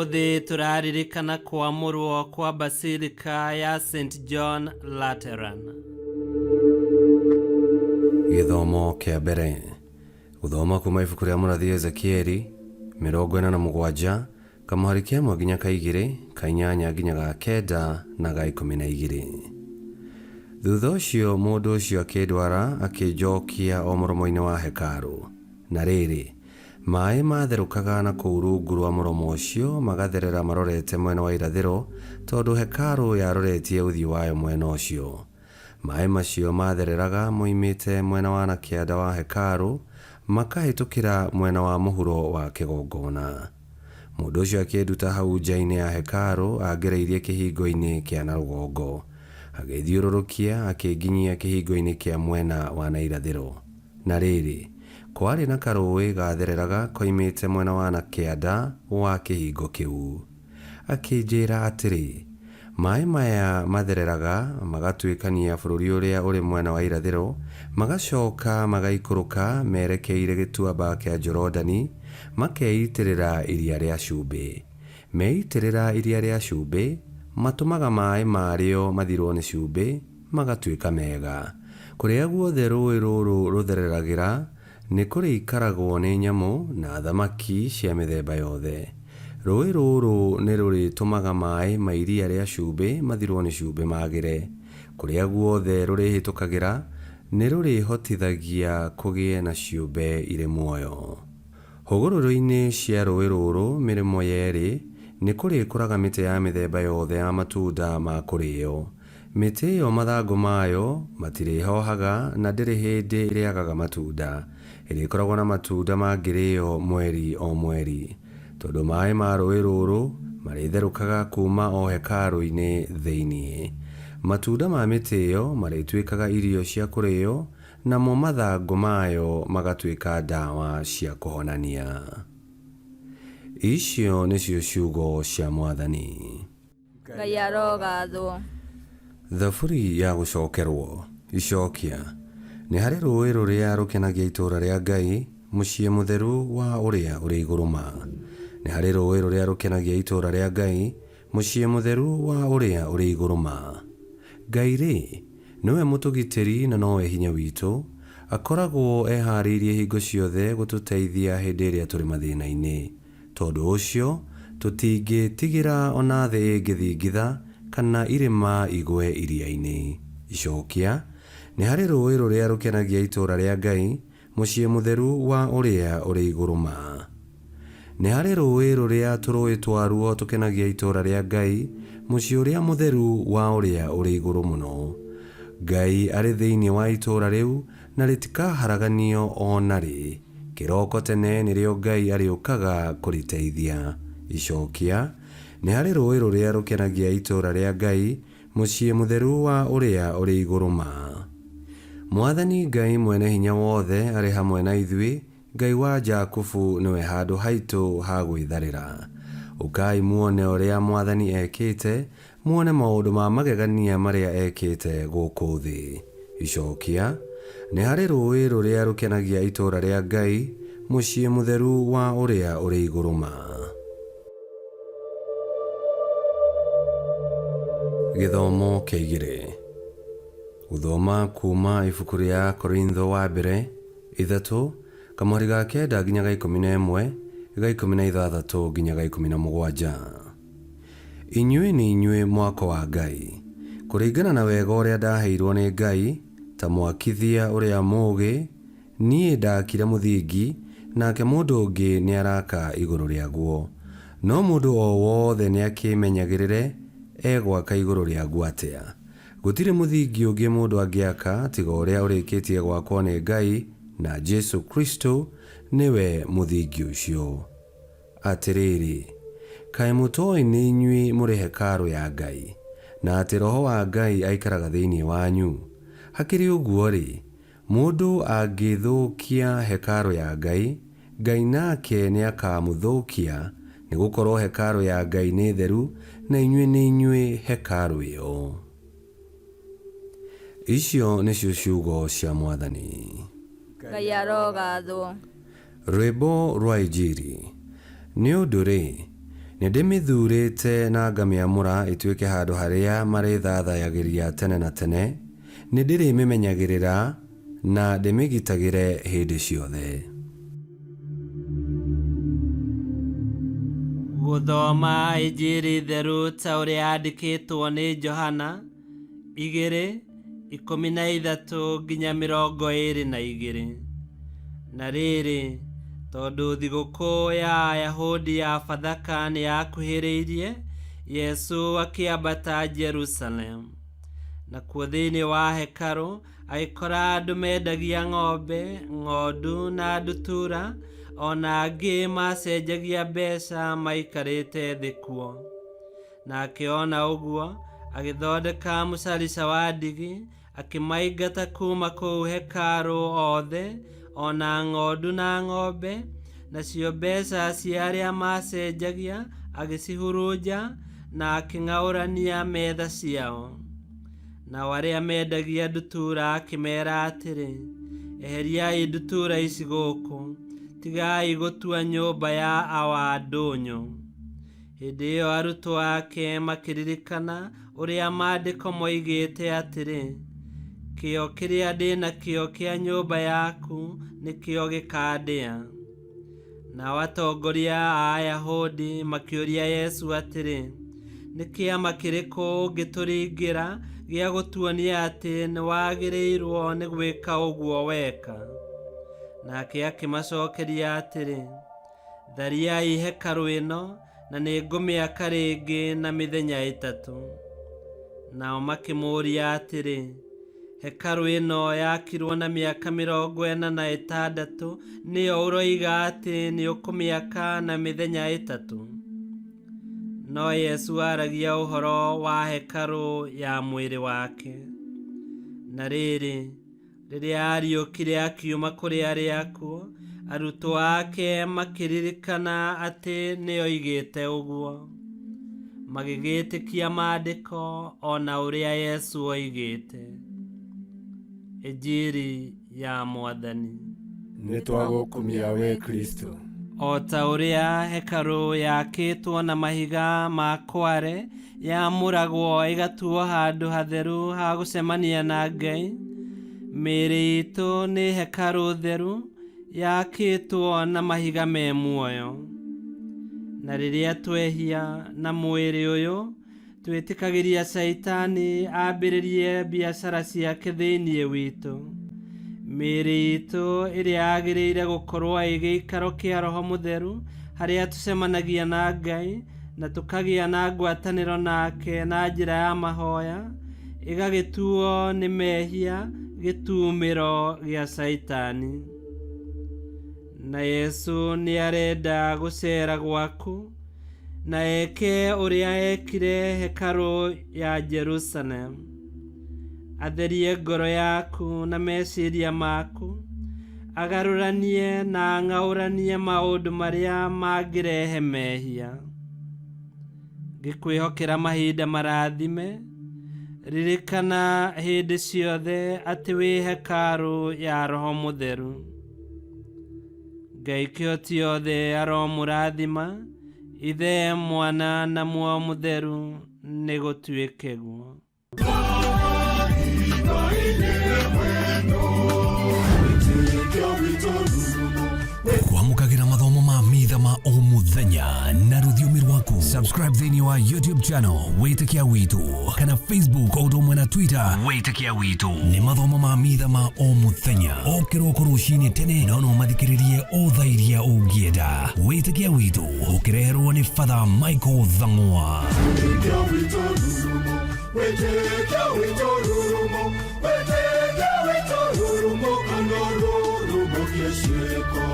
Ũmũthĩ tũraririkana kwamũrwo kwa Basilica ya St John Lateran. Gĩthomo kĩa mbere. Gũthoma kuma ibuku rĩa mũrathi Ezekieli 47 kamũhari ka ĩmwe nginya ka igĩrĩ, ka inyanya nginya ga kenda na ga 12. Thutha ũcio mũndũ ũcio akĩndwara akĩnjokia o mũromo-inĩ wa hekarũ. Na rĩrĩ, maĩ maatherũkaga na kũu rungu rwa mũromo ũcio magatherera marorete mwena wa irathĩro, tondũ hekarũ yaroretie ũthiũ wayo mwena ũcio. Maĩ macio maathereraga moimĩte mwena wa na kĩanda wa hekarũ, makahĩtũkĩra mwena wa mũhuro wa kĩgongona. Mũndũ ũcio akĩnduta hau nja-inĩ ya hekarũ angereirie kĩhingo-inĩ kĩa na rũgongo. Agĩthiũrũrũkia akĩnginyia kĩhingo-inĩ kĩa mwena wa na irathĩro. Na rĩrĩ, kwarĩ na karũũĩ gaathereraga koimĩte mwena wa na kĩanda wa kĩhingo kĩu. Akĩnjĩra atĩrĩ, Maĩ maya mathereraga magatuĩkania bũrũri ũrĩa ũrĩ mwena wa irathĩro, magacoka magaikũrũka merekeire gĩtuamba kĩa Jorodani, makeitĩrĩra Iria rĩa Cumbĩ. Meitĩrĩra Iria rĩa Cumbĩ, matũmaga maĩ marĩo mathirwo nĩ cumbĩ, magatuĩka mega. Kũrĩa guothe rũũĩ rũrũ rũthereragĩra, nĩ kũrĩikaragwo nĩ nyamũ na thamaki cia mĩthemba yothe. Rũũĩ rũrũ nĩ rũrĩtũmaga maĩ ma Iria rĩa Cumbĩ mathirwo nĩ cumbĩ magĩre. Kũrĩa guothe rũrĩhĩtũkagĩra, nĩ rũrĩhotithagia kũgĩe na ciũmbe irĩ muoyo. Hũgũrũrũ-inĩ cia rũũĩ rũrũ mĩrĩmo yerĩ, nĩ kũrĩkũraga mĩtĩ ya mĩthemba yothe ya matunda ma kũrĩo. Mĩtĩ ĩyo mathangũ mayo matirĩhohaga na ndĩrĩ hĩndĩ ĩrĩagaga matunda. Ĩrĩkoragwo na matunda mangĩrĩo mweri o mweri. Tondũ maĩ ma rũũĩ rũrũ marĩtherũkaga kuuma o hekarũ-inĩ thĩinĩ. Matunda ma mĩtĩ ĩyo marĩtuĩkaga irio cia kũrĩo, namo mathangũ mayo magatuĩka ndawa cia kũhonania. Icio nĩcio ciugo cia Mwathani. Ngai arogathwo. Thaburi ya gũcokerwo. Icokia. Nĩ harĩ rũũĩ rũrĩa rũkenagia itũũra rĩa Ngai, mũciĩ mũtheru wa Ũrĩa ũrĩ Igũrũ Ma. Nĩ harĩ rũũĩ rũrĩa rũkenagia itũũra rĩa Ngai, mũciĩ mũtheru wa Ũrĩa ũrĩ Igũrũ Ma. Ngai-rĩ, nĩwe mũtũgitĩri na nowe hinya witũ, akoragwo ehaarĩirie hingo ciothe gũtũteithia hĩndĩ ĩrĩa tũrĩ mathĩna-inĩ. Tondũ ũcio, tũtingĩĩtigĩra o na thĩ ĩngĩthingitha, kana irĩma igwe iria-inĩ. Icokia, Nĩ harĩ rũũĩ rũrĩa rũkenagia itũũra rĩa Ngai, mũciĩ mũtheru wa Ũrĩa ũrĩ Igũrũ Ma. Nĩ harĩ rũũĩ rũrĩa tũrũũĩ twaruo tũkenagia itũũra rĩa Ngai, mũciĩ ũrĩa mũtheru wa Ũrĩa ũrĩ Igũrũ Mũno. Ngai arĩ thĩinĩ wa itũũra rĩu, na rĩtikaharaganio o na rĩ. Kĩroko tene nĩrĩo Ngai arĩũkaga kũrĩteithia. Icokia, Nĩ harĩ rũũĩ rũrĩa rũkenagia itũũra rĩa Ngai, mũciĩ mũtheru wa Ũrĩa ũrĩ Igũrũ Ma. Mwathani Ngai Mwene Hinya Wothe arĩ hamwe na ithuĩ, Ngai wa Jakubu nĩwe handũ haitũ ha gwĩtharĩra. Ũkai muone ũrĩa Mwathani ekĩte, Muone maũndũ ma magegania marĩa ekĩte gũkũ thĩ. Icokia, Nĩ harĩ rũũĩ rũrĩa rũkenagia itũũra rĩa Ngai, mũciĩ mũtheru wa Ũrĩa ũrĩ Igũrũ Ma. Gĩthomo kĩa igĩrĩ. Gũthoma kuuma ibuku rĩa Korintho wa mbere, ithatũ, kamũhari ga kenda nginya ga 11, ga 16 nginya ga 17. Inyuĩ nĩ inyuĩ mwako wa Ngai. Kũringana na wega ũrĩa ndaheirwo nĩ Ngai, ta mwakithia ũrĩa mũũgĩ, niĩ ndaakire mũthingi, nake mũndũ ũngĩ nĩaraka igũrũ rĩaguo. No mũndũ o wothe nĩakĩĩmenyagĩrĩre egwaka igũrũ rĩaguo atĩa. Gũtirĩ mũthingi ũngĩ mũndũ angĩaka tiga ũrĩa ũrĩkĩtie gwakwo nĩ Ngai, na Jesũ Kristũ nĩwe mũthingi ũcio. Atĩrĩrĩ, kaĩ mũtoĩ nĩ inyuĩ mũrĩ hekarũ ya Ngai, na atĩ Roho wa Ngai aikaraga thĩinĩ wanyu? Hakĩrĩ ũguo-rĩ, mũndũ angĩthũkia hekarũ ya Ngai, Ngai nake nĩakamũthũkia, nĩgũkorwo hekarũ ya Ngai nĩ theru, na inyuĩ nĩ inyuĩ hekarũ ĩyo. Icio nĩcio ciugo cia Mwathani. Ngai arogathwo. Rwĩmbo rwa Injiri. Nĩ ũndũ-rĩ, Nĩndĩmĩthuurĩte na ngamĩamũra ĩtuĩke handũ harĩa marĩthathayagĩria tene na tene, nĩndĩrĩmĩmenyagĩrĩra na ndĩmĩgitagĩre hĩndĩ ciothe. Gũthoma Injiri theru ta ũrĩa yandĩkĩtwo nĩ Johana 2:13-22. Na rĩrĩ, tondũ thigũkũ ya Ayahudi ya Bathaka nĩyakuhĩrĩirie, Yesu akĩambata Jerusalemu. Nakuo thĩinĩ wa hekarũ agĩkora andũ mendagia ng'ombe, ng'ondu na ndutura, o na angĩ macenjagia mbeca maikarĩte thĩ kuo. Nake ona ũguo, agĩthondeka mũcarica wa ndigi, akĩmaingata kuuma kũu hekarũ othe, o na ng'ondu na ng'ombe, nacio mbeca cia arĩa macenjagia agĩcihurunja na akĩng'aũrania metha ciao. Nao arĩa mendagia ndutura akĩmeera atĩrĩ, eheriai ndutura ici gũkũ, tigai gũtua nyũmba ya Awa ndũnyũ. Hĩndĩ ĩyo arutwo ake makĩririkana ũrĩa maandĩko moigĩte atĩrĩ, kĩyo kĩrĩa ndĩ nakĩo kĩa nyũmba yaku nĩkĩo gĩkandĩa. Nao atongoria a Ayahudi makĩũria Yesu atĩrĩ, nĩ kĩama kĩrĩkũ ũngĩtũringĩra gĩa gũtuonia atĩ nĩwagĩrĩirwo nĩ gwĩka ũguo weka? Nake akĩmacokeria atĩrĩ, thariai hekarũ ĩno na nĩngũmĩaka rĩngĩ na mĩthenya ĩtatũ. Nao makĩmũũria atĩrĩ, hekarũ ĩno yakirwo na mĩaka 46 nĩyo ũroiga atĩ nĩũkũmĩaka na mĩthenya ĩtatũ? No Yesu aaragia ũhoro wa hekarũ ya mwĩrĩ wake. Na rĩrĩ, rĩrĩa ariũkire akiuma kũrĩ arĩa akuũ, arutwo ake makĩririkana atĩ nĩoigĩte ũguo. Magĩgĩtĩkia maandĩko o na ũrĩa Yesu oigĩte. Injiri ya Mwathani. Nĩtwagũkumia we Kristo. O ta ũrĩa hekarũ yakĩtwo na mahiga ma kware yamũragwo ĩgatuo handũ hatheru ha gũcemania na Ngai, mĩĩrĩ itũ nĩ hekarũ theru yakĩtwo na mahiga me muoyo. Na rĩrĩa twehia na mwĩrĩ ũyũ, twĩtĩkagĩria Shaitani ambĩrĩrie biacara ciake thĩinĩ witũ. Mĩĩrĩ itũ ĩrĩa yagĩrĩire gũkorwo ĩ gĩikaro kĩa Roho Mũtheru harĩa tũcemanagia na Ngai na tũkagĩa na ngwatanĩro nake na njĩra ya mahoya, ĩgagĩtuo nĩ mehia gĩtumĩro gĩa Shaitani. Na Yesu nĩarenda gũceera gwaku na eke ũrĩa ekire hekarũ ya Jerusalemu. Atherie ngoro yaku na meciria maku, agarũranie na ang'aũranie maũndũ marĩa mangĩrehe mehia. Ngĩkwĩhokera mahinda marathime, ririkana hĩndĩ ciothe atĩ wĩ hekarũ ya Roho Mũtheru. Ngai kĩhoti yothe aromũrathima, Ithe, Mwana na Muoyo Mũtheru, nĩgũtuĩke guo. Kwamũkagĩra mathomo ma mitha ma o mũthenya na rũthiomi rwaku. Subscribe thĩinĩ wa YouTube channel Wĩtĩkia Witũ kana Facebook o ũndũ ũmwe na Twitter Wĩtĩkia Witũ. Nĩ mathomo ma mitha ma o mũthenya o kĩroko rũcinĩ tene, no no mathikĩrĩrie o thaa iria ũngĩenda. Wĩtĩkia Witũ ũkĩreherwo nĩ Father Michael Thang'wa. Wĩtĩkia witũ rurumo, wĩtĩkia witũ rurumo, wĩtĩkia witũ rurumo, kana rurumo kĩciĩko.